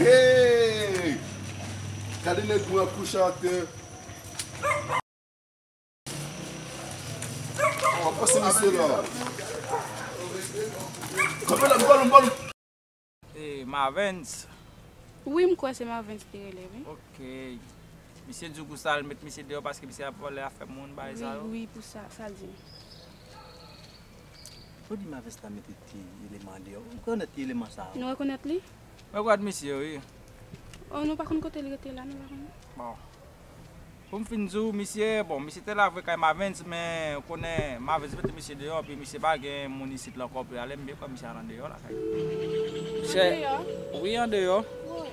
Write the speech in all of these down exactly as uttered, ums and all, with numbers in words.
Hey! Gade nèg mwen kouche atè. Oh, pase misye la. Kanpe la, m pale, m pale. E, Marvens. Wi, m kwè se Marvens te rele, wi. Ok. Misye di w pou sa l met misye deyò paske misye ap vòlè afè moun, bagay sa yo? Wi, wi, pou sa, sa l di m. Ou di Marvens ta mete ti eleman deyò. Ou rekonèt ti eleman sa yo? Nou rekonèt li? Mwen rekonèt misye, wi. Oh, nou pa konn kote li rete la, nou pa konn. Bon. Pou m fin di w, misye, bon, misye te lave kay Marvens, men ou konnen Marvens mete misye deyò, epi misye pa gen moun isit la ankò pou y ale, m byen kwè misye al andeyò lakay. Andeyò? Wi, andeyò. Woy.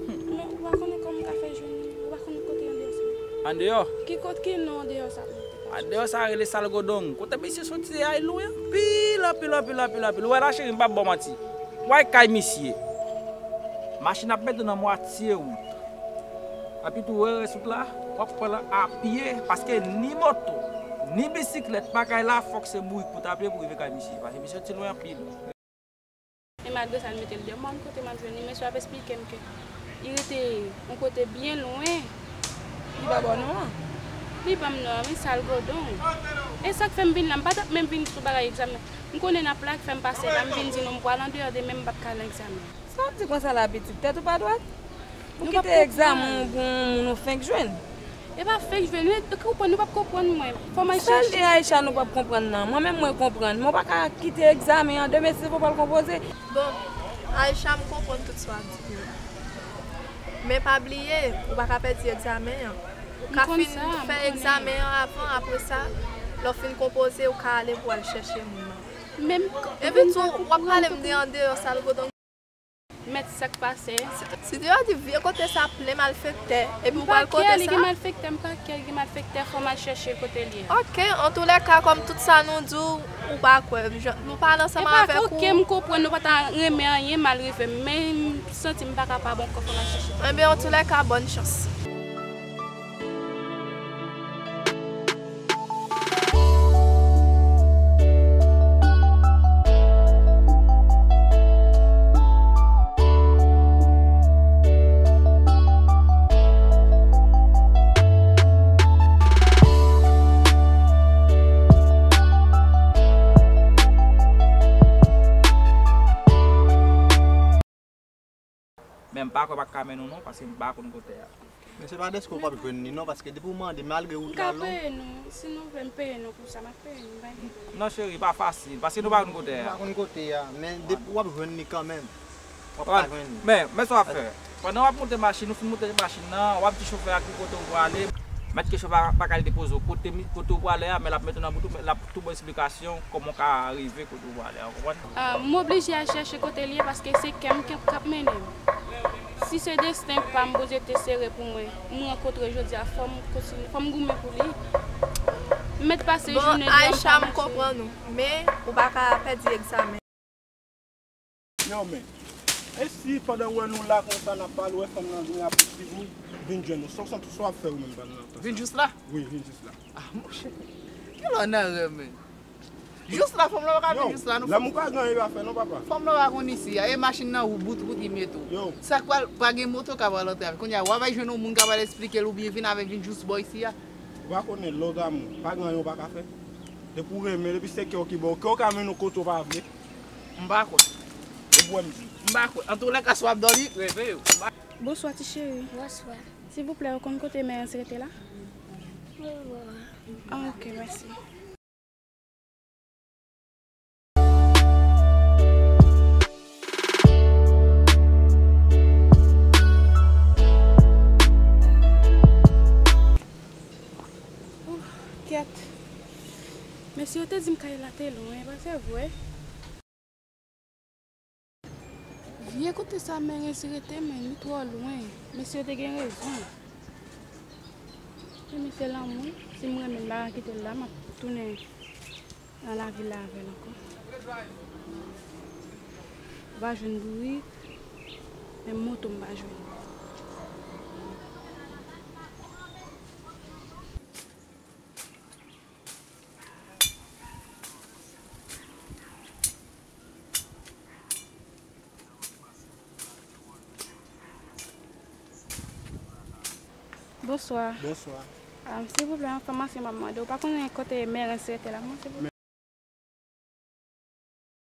Men ou pa konnen kòman m ka fè jwenn li, ou pa konnen kote andeyò sa. Andeyò? Ki kot, ki non andeyò sa? Andeyò sa rele Sal Godong. Kote misye soti a, li lwen anpil, anpil, anpil, anpil, anpil. Ou wè la, cheri, m p ap ba w manti. W al kay misye. Machin ap mete nan mwatye wout. Epi tou, wè rès wout la, w ap pran l a pye, paske ni moto, ni bisiklèt pa kay la, fòk se bourik pou w tape pou rive kay misye, paske misye soti lwen anpil. E malgre sa, l mete l deyò. M pa konn kote m ap jwenn li, mesye ap esplike m ke li rete yon kote byen lwen. Li pa ba w non an? Li ban m non an, wi, Sal Godong. E sa k fè m vin la, m pa t ap menm vin sou bagay egzamen. M konnen n ap la k fè m pase la, m vin di nou m pral andeyò demen, m p ap ka al nan egzamen. Sa w ap di konsa la, pitit? Tèt ou pa dwat? Ou kite egzamen w pou yon moun ou fenk jwenn? E pa fenk jwenn, wi, ou konprann, nou p ap konprann mwen. Fò m al chèche. Sa l di Aisha nou p ap konprann nan? Mwen menm mwen konprann, men w pa ka kite egzamen an demen si se pou w pral konpoze. Bon, Aisha, m konprann tout sa w ap di yo. Men pa bliye, ou pa ka pèdi egzamen an. Ou ka fin fè egzamen an avan, apre sa, lè w fin konpoze, ou ka ale pou w al chèche moun nan. Epi tou, w ap pale m de andeyò Sal Godong. Mèt, sa k pase? Si, si te yo di vye kote sa plen malfektè, epi ou pral kote sa? M pa kè li gen malfektè, m pa kè li gen malfektè, fò m al chèche kote l ye. Ok, antoulèka, kòm tout sa nou di w, ou pa kwè, nou pa nan ansanm avèk ou. E pa, ok, m konprann nou pa ta renmen anyen mal rive m, men m santi m pa kapab ankò, fò m al chèche kote l ye. Enben, antoulèka, bòn chans. Men m pa kwè pa ka mennen w non, paske m pa konn kote a. Men se pa dèske w p ap jwenn li non, paske depi w mande, malgre wout la long. M ka peye nou, si nou vle m peye nou pou sa, m ap peye nou, m pa gen pwoblèm. Non, cheri, pa fasil, paske nou pa konn kote a. Nou pa konn kote a, men depi w ap jwenn li kanmenm. W ap ka jwenn li. Men, men sa w ap fè. Pandan w ap monte machin, ou fin monte machin nan, w ap di chofè a ki kote w prale. Mèt ke chofè a pa ka al depoze w kote, kote w prale a, men l ap mete w nan bout ou, l ap tou ba w esplikasyon kòman w ka rive kote w prale a, w konprann? Ah, m oblije al chèche kote l ye paske se kè m k ap mennen m. Si se desten pa m Bondye te sere pou mwen, m rankontre jodi a, fò m kontinye, fò m goumen pou li. M mèt pase jounen deyò, m pa mache. Bon, Aisha, m konprann ou, men ou pa ka pèdi egzamen. Yo, men, e si pandan w wè nou la konsa, n ap pale, w wè fanm nan vini ap pousuiv ou, vin jwenn ou, sa w santi, sa w ap fè ou menm pandan w ap fè sa? Vin jis la? Wi, vin jis la. Ah, monchè, kilè w nan rèv, men? Jis la, fanm nan pa ka vin jis la, non. Lèm ou pa gen anyen a fè, non, papa. Fanm nan pa konn isi a, e machin nan ou bout, bout li mete w. Yo. Sa k pral, pa gen moto ka pral antre avè l. Kounye a, w ap al jwenn yon moun k ap al esplike l oubyen vin avè l, vin jis bò isi a. Ou pa konnen, lè w damou, pa gen anyen ou pa ka fè. Depi w renmen, depi se kè w ki ba w, kè w ka mennen w kote w pa vle. M pa kwè. Ou kwè m di? M pa kwè. Antoulèka, si w ap dòmi, reveye w. M pa... Bonswa, ti cheri. Bonswa. Silvouplè, ou konn kote Meyens rete la? Wi, wi, wi. Ah, ok, mèsi. Oh, kèt. Mesye yo te di m kay la te lwen, pa se vre? Vye kote sa Meyens rete, men li twò lwen. Mesye yo te gen rezon. Renmen se lanmou. Si m renmen l, m pa ka kite l la, m ap tounen nan lavil la avè l ankò. M pa jwenn bourik, menm moto m pa jwenn. Oh, kèt. Bonswa. Bonswa. Um, silvouplè, enfòmasyon m ap mande. Ou pa konnen kote Mèrens rete la, non, silvouplè?